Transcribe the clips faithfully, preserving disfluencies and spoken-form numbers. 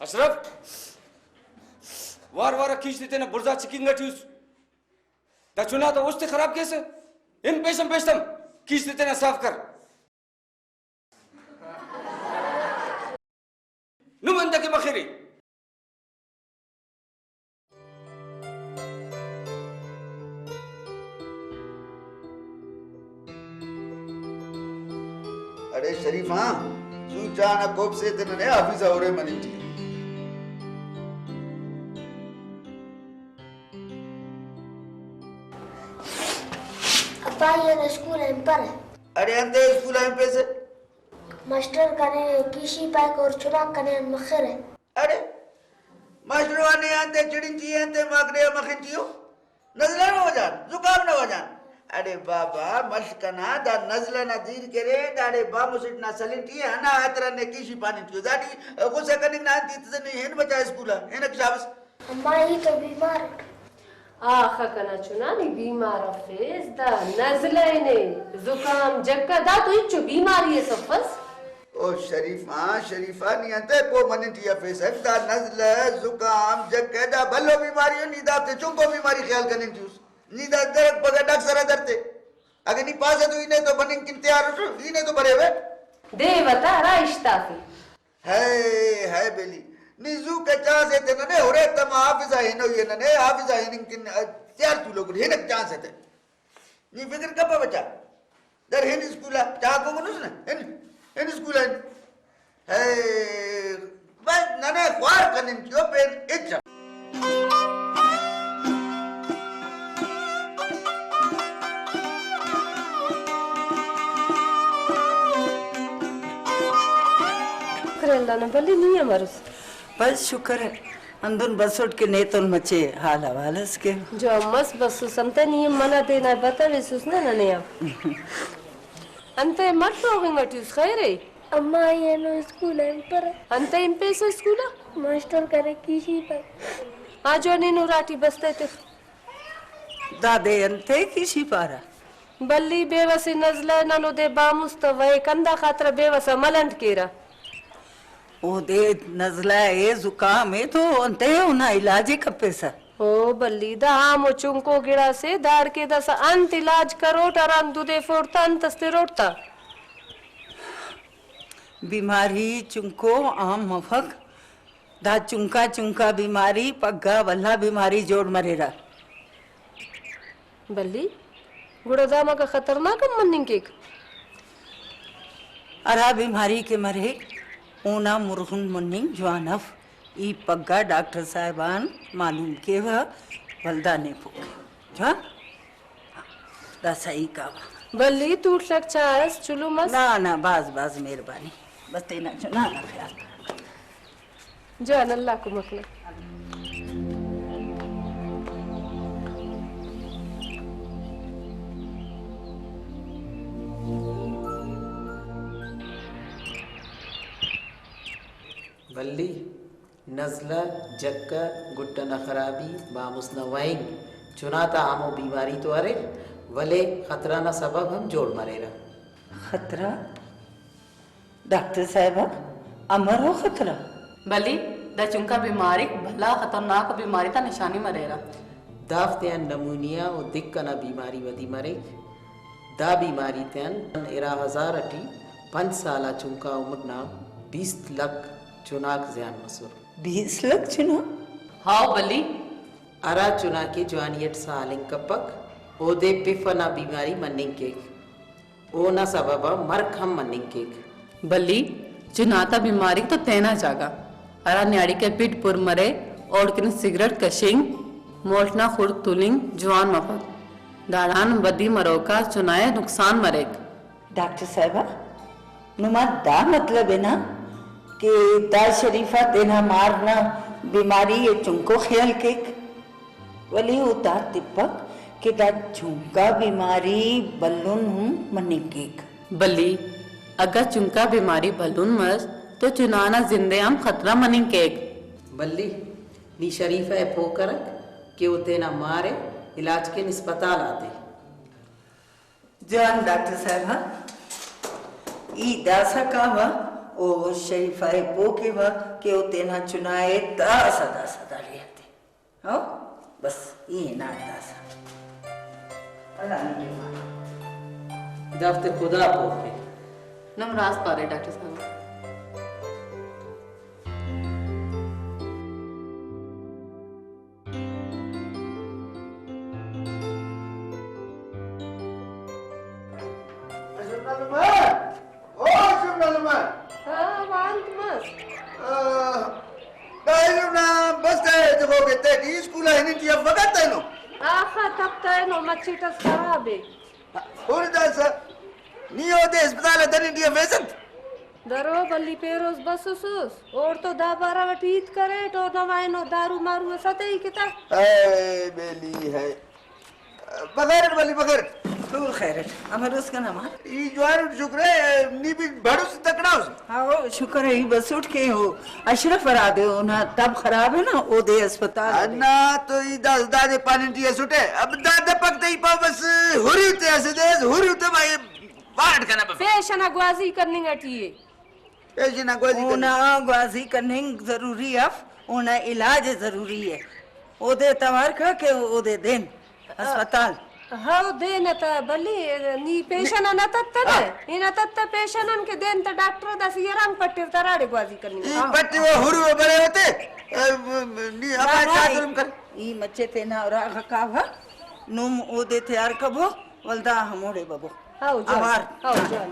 اشرف، وار وار آ کیچ تے تینا بڑزا چکنگ ٹی اس۔ دا چنا تا است ءِ خراب کیسہ۔ ہن پیشن پیشتم کیچ تے تینا صاف کر۔ نم انتکہ مخرے؟ اڑے شریف آن، زو چاہ نا کوپ سے تے ننے آفس آ ہورے مننگ ٹی۔ ابا، ای نن اسکول آ ہنپرہ۔ اڑے انتئے اسکول آ ہنپیسہ؟ ماسٹر کنے کیشی پائک اور چناک کنے آن مخرہ۔ اڑے ماسٹر وا نے آن تے چڑنچی ءِ، انتئے ماک نے آ مخنچی ءُ؟ نزلہ نا وجہ آن، زکام نا وجہ آن۔ اڑے بابا، مش کنا، دا نزلہ نا دیر کرے، داڑے بامس اٹ نا سلنٹی ءِ، ہندا خاطران نے کیشی پاننٹی ءُ۔ داٹی غصہ کننگ نا انت ہیت سے نی، ہن بچا اسکول آ، ہنک شابس۔ اماں، ای تو بیمار اٹ۔ آخا کنا چنا، نی بیمار افیس، دا نزلہ ءِ نے، زکام، جکہ، دا تو ہچو بیماری اس افس۔ او شریف آن، شریف آن، نی انتئے پہہ مننگ ٹی افیسٹ؟ دا نزلہ، زکام، جکہ، دا بھلو بیماری ءُ، نی دافتے چنکو بیماری خیال کننگ ٹی اس۔ نی دا درک پگہ ڈاکٹر سرا درتے۔ اگہ نی پاسہ تو ای نے تو بننگ کن تیار اٹ، ای نے تو بریوہ۔ دے وتا ہرا اشتافی۔ ہائے، ہائے بیلی، نی زوک چانس ایتے ننے، ہرے تما آفس آ ہنوئی ءِ ننے، آفس آ ہننگ کن تیار تولوک، ہنک چانس ایتے۔ نی فکر کپہ بچا، در ہن اسکول آ، چاکو گنوس نا، ہن، ہن اسکول آ ہن۔ ہائے، بس ننے خوار کننگ کیو پین ہچ۔ شکر اللہ نا بھلی، نی امر اس؟ بس شکر ءِ، ہندن بسٹ کہ نیتون مچے حال حوال اس کے۔ جو مس بسس، انتئے نی ہم منہ تینا بتویسس نا ننے آ۔ انتئے مٹ روغنگ ٹی اس، خیر ءِ؟ اماں، ای اینو اسکول آ ہنپرہ۔ انتئے ہنپیسہ اسکول آ؟ ماسٹر کرے کیشی پائک۔ آ جو نن اراٹی بس تہ تخ۔ دادے انتئے کیشی پارہ؟ بھلی، بے وس نزلہ، نن اودے بامس تہ وہے کندا خاطرہ بے وس آ ملنڈ کیرہ۔ اودے نزلہ ءِ، زکام ءِ، تو انتئے اونا علاج ءِ کپیسہ؟ او بھلی، دا عام و چنکو گڑاسے، داڑکے داسہ انت علاج کروٹ، ہران دودیفوٹ تہ انت اس تروٹ تہ؟ بیماری چنکو عام مفک، دا چنکا چنکا بیماری پگہ بھلا بیماری جوڑ مریرہ۔ بھلی، گڑا دا اماکا خطرناک ہم مننگ کیک۔ ہرا بیماری کہ مریک، اونا مرغن مننگ جوان اف۔ ای پگہ ڈاکٹر صاحب آن معلوم کیوہ، ولدا نے پک۔ جوان؟ دا صحیح کاوہ۔ بھلی، توٹ لک چائس، چلو مس۔ نا، نا، بھاز، بھاز مہربانی۔ بس تینا چنا نا خیال کر۔ جان، اللہ کمک نا۔ بھلی، نزلہ، جکہ، گٹ ئنا خرابی، بامس نا وہنگ، چنا تا ہمو بیماری تو اریر، ولے خطرہ نا سبب ہم جوڑ مریرہ۔ خطرہ؟ ڈاکٹر صاحبہ، امرو خطرہ؟ بھلی، دا چنکا بیماریک بھلا خطرناک بیماری تا نشانی مریرہ۔ دافتیان نمونیا و دک ئنا بیماری ودی مریک۔ دا بیماری تیان ارا ہزار ٹی پنچ سال آ چنکا عمر نا بیست لکھ چناک زیان مسر۔ بیست لکھ چنا؟ ہاؤ بھلی۔ ہرا چنا کہ جوانی اٹ ساہ ہلنگ کپک، اودے پف ئنا بیماری مننگ کیک۔ اونا سبب آ مرک ہم مننگ کیک۔ بھلی، چنا تا بیماریک تو تینا جاگہ، ہرا نیاڑی کہ پٹ پر مرے، اوڑکن سگریٹ کشنگ، مولٹ نا خڑک تولنگ جوان مفک۔ داڑان ودی مروکا چنا ءِ نقصان مریک۔ ڈاکٹر صاحبہ، نما دا مطلب ءِ نا کہ دا شریفہ تینا مار نا بیماری ءِ چنکو خیال کیک، ولے او دا تپک کہ دا چنکا بیماری بھلن ہم مننگ کیک۔ بھلی، اگہ چنکا بیماری بھلن مس تو چنا نا زند ءِ ہم خطرہ مننگ کیک۔ بھلی، نی شریفہ ءِ پہہ کرک کہ او تینا مار ءِ علاج کن ہسپتال آتے۔ جوان ڈاکٹر صاحبہ، ای داسہ کاوہ، او شریفہ ءِ پوہ کیوہ کہ او تینا چنا ءِ داسہ داسہ داڑے آتے۔ ہو؟ بس، ای ہناٹ داسہ۔ اللہ نی ٹیم آ۔ دافتے خدا پوہ کے۔ نم راست پارے ڈاکٹر صاحب۔ اشرف نعمان! او اشرف نعمان! ہاں، وانت مس۔ آ، دا اشرف نا بس تے جگو کے تیٹی اسکول آ ہننگ ٹی افک تینو؟ آخا تپ تینو، مچٹ اس خراب ءِ۔ ہر داسہ نی اودے ہسپتال آ دننگ ٹی افیسہ انت؟ درو بلی پیروز بسوسس، اوڑتو دا بارہ غٹ ہیت کریٹ، او نما اینو دارو مارو اس ہتئی کہ تا۔ اے بیلی ہے۔ بخیر اٹ بلی، بخیر۔ ضرور خیر اٹ۔ امر اس کنا ماں؟ ای جوان اٹ شکر ہے، نی بھی بھڑوس تکڑا اس۔ ہاں، او شکر ہے، ای بس اٹ کے ہو۔ اشرف ہرا دے اونا تب خراب ہے نا، او دے ہسپتال دے۔ انا تو ای دا، دادے پاننگ ٹی اسٹ ہے۔ اب دا دپک تے ای پاو بس ہری تے اسے دے، ہری تے بھائی وارڈ کنا بس۔ پیشن آ گوازی کننگ اٹی ہے۔ پیشن آ گوازی کننگ۔ اونا گوازی کننگ ضروری اف، اونا علاج ضروری ہے۔ اودے توار کہ، کہ اودے دین ہسپتال۔ ہاں، دین تا بلی، نی پیشن آ نہ تتہ نہ؟ ہاں۔ ای نہ تتہ پیشن آن کہ دین تا ڈاکٹر دا سی رنگ پٹر تا راڑے گوازی کننگ۔ ای ہاں۔ پٹی وہ ہرو بڑے ہوتے، اے، نی ہمارے نہ، ساتھ نہ، ظلم کر۔ ای مچے تینا راغ کاوہ، نم اودے تیار کبو۔ ولدا ہموڑے ببو۔ ہاؤ جان۔ اوار۔ ہاؤ جان۔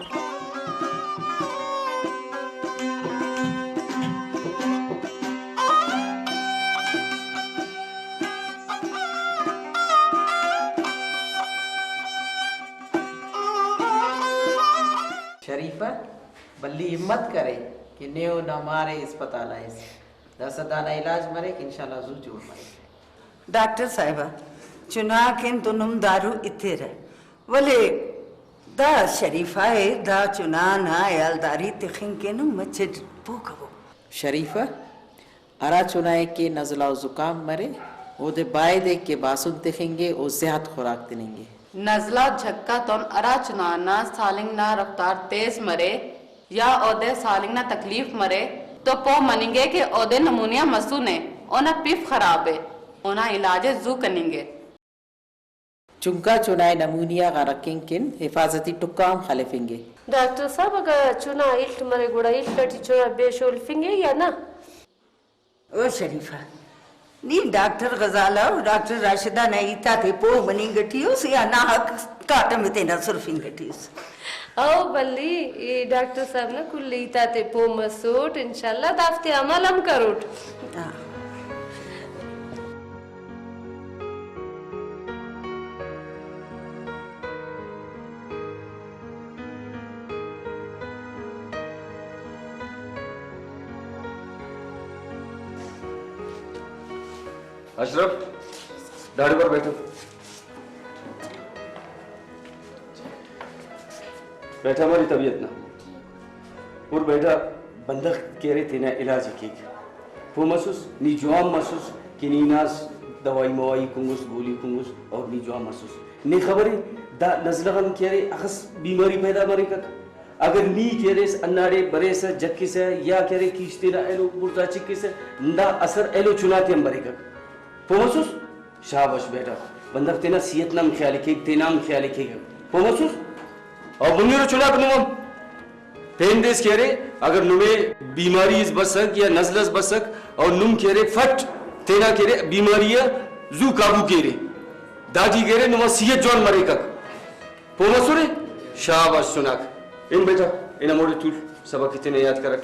شریفہ، بھلی ہمت کرے کہ نے او نا مارے ہسپتال آ ایس۔ داسہ دانا علاج مریک، انشاءاللہ زو جوڑ مریک۔ ڈاکٹر صاحبہ، چنا کن تو نم دارو ایتیرہ، ولے دا شریفہ ءِ دا چنا نا حیالداری تخنگ کن مچٹ پوہ کبو۔ شریفہ، ہرا چنا ءِ کہ نزلہ و زکام مرے، اودے بایدے کہ باسن تخنگے و زیات خوراک تننگے۔ نزلہ و جھکا تون ہرا چنا نا سالنگ نا رفتار تیز مرے، یا اودے سالنگ نا تکلیف مرے تو پہہ مننگے کہ اودے نمونیا مسنے، اونا پف خراب ءِ، اونا علاج ءِ زو کننگے۔ چنکا چنا ءِ نمونیا غا رکھنگ کن حفاظتی ٹکا ہم خلفنگے۔ ڈاکٹر صاحب، اگہ چنا الٹ مرے گڑا الٹ اٹی چنا بے شولفنگے یا نہ؟ او شریفہ، نی ڈاکٹر غزالہ و ڈاکٹر راشدہ نا ہیت آتے پہہ مننگ ٹی اس یا نا حق کاٹم ءِ تینا سرفنگ ٹی اس؟ او بھلی، ای ڈاکٹر صاحب نا کل ہیت آتے پہہ مسوٹ، انشاءاللہ دافتے عمل ہم کروٹ۔ ہاں۔ اشرف، داڑے بر بیٹھو۔ بیٹھا ہماری طبیعت نا۔ اور بیٹھا، بندغ کہ ارے تینا علاج ءِ کیک۔ پہہ مسس، نی جوان مسس کہ نی ہناس دوائی موائی کنگس، گولی کنگس اور نی جوان مسس۔ نی خبر ءِ دا نزلہ غان کہ ارے اخس بیماری پیدا مریکک۔ اگر نی کہ اریس ہنداڑے بریسہ جکسہ یا کہ ارے کیچ تینا ایلو بڑزا چکسہ، دا اثر ایلو چنا تے ہم بریکک۔ پہہ مسس؟ شاباش بیٹا، بندغ تینا صحت نا ہم خیال ءِ کیک، تینا ہم خیال ءِ کیک۔ پہہ مسس؟ او منیرو چناک نم ہم پین دیس کہ ارے، اگر نمے بیماری اس بسک یا نزل اس بسک اور نم کہ ارے فٹ تینا کہ ارے بیماری آ زو قابو کیرے، داٹی کہ ارے نما صحت جوان مریکک۔ پہہ مسنے؟ شاباش چناک۔ ہن بیٹا، ہن ہموڑے تول، سبق ءِ تینا یات کرک۔